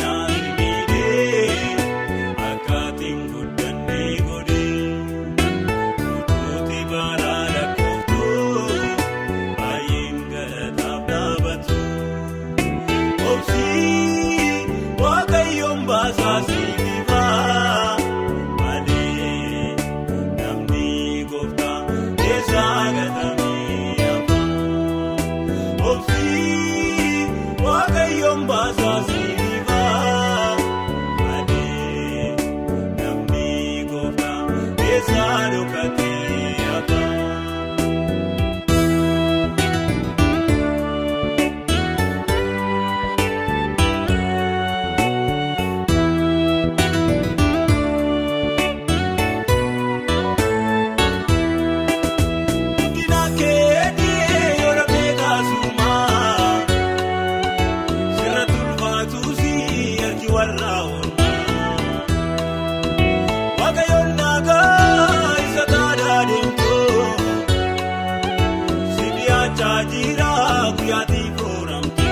rakkinaa si miidhee akkaatiin guddannee godhee utuuti baraa lakkooftu baay'een galataaf dhaabatu. Obsii Waaqayyoon baasaa siif ifaa malee namni gooftaa eessaa gatamee hafa. Obsii Waaqayyoon baasaa siif ifaa malee namni gooftaa eessaa dhokatee hafa. Guddina keetii yeroo beekasumaa sirra tulfaatuusi harki warra oolmaa. Waaqayyoon nagaa isa taadaa deemtu si dhiyaachaa jira guyyaatii fooramtu.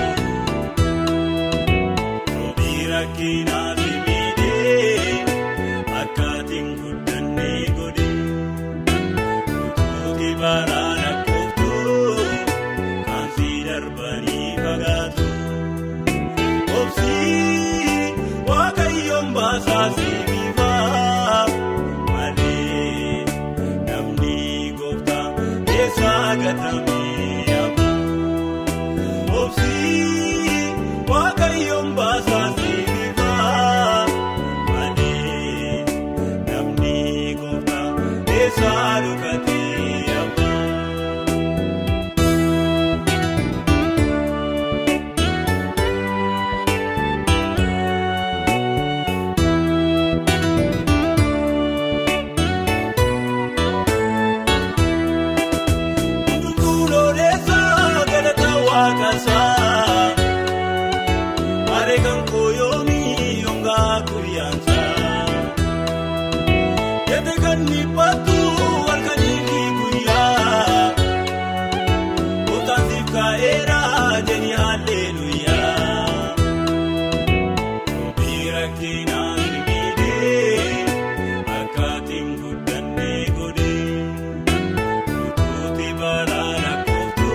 Roobii rakkinaa si miidhee akkaatiin guddannee godhee. Utuuti baraa lakkooftu kan si darbanii fagaatu. Obsii Waaqayyoon baasaa siif ifaa malee namni gooftaa eessaa gatamee hafa. Obsii Waaqayyoon baasaa siif ifaa malee namni gooftaa eessaa dhokatee hafa. Hundumtuu looleessaa galata waaqasaa malee kan kooyoomii yongaa guyyaansaa. Jeete kan dhiphatu halkanii fi guyyaa gooftaan siif kaa'eera jedhi haalleluuyaa. Roobii rakkinaa si miidhee akkaatiin guddannee godhee. Utuuti baraa lakkooftu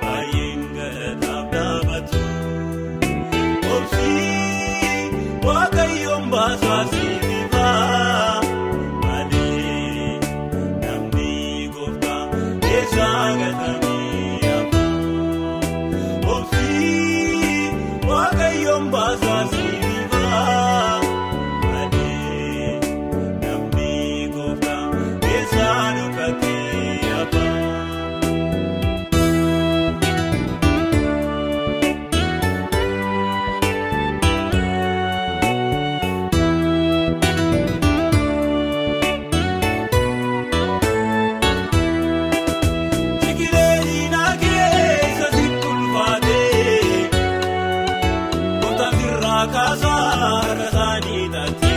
baay'een galataaf dhaabatu. Obsii Waaqayyoon baasaa siif ifaa malee namni gooftaa eessaa gatamee hafa. Obsii Waaqayyoon baasaa siif ifaa malee namni gooftaa eessaa dhokatee hafa. Sigilee diinaa keessa si tulfaatee gooftaan sirraa kaasaa harka isaanii taatee.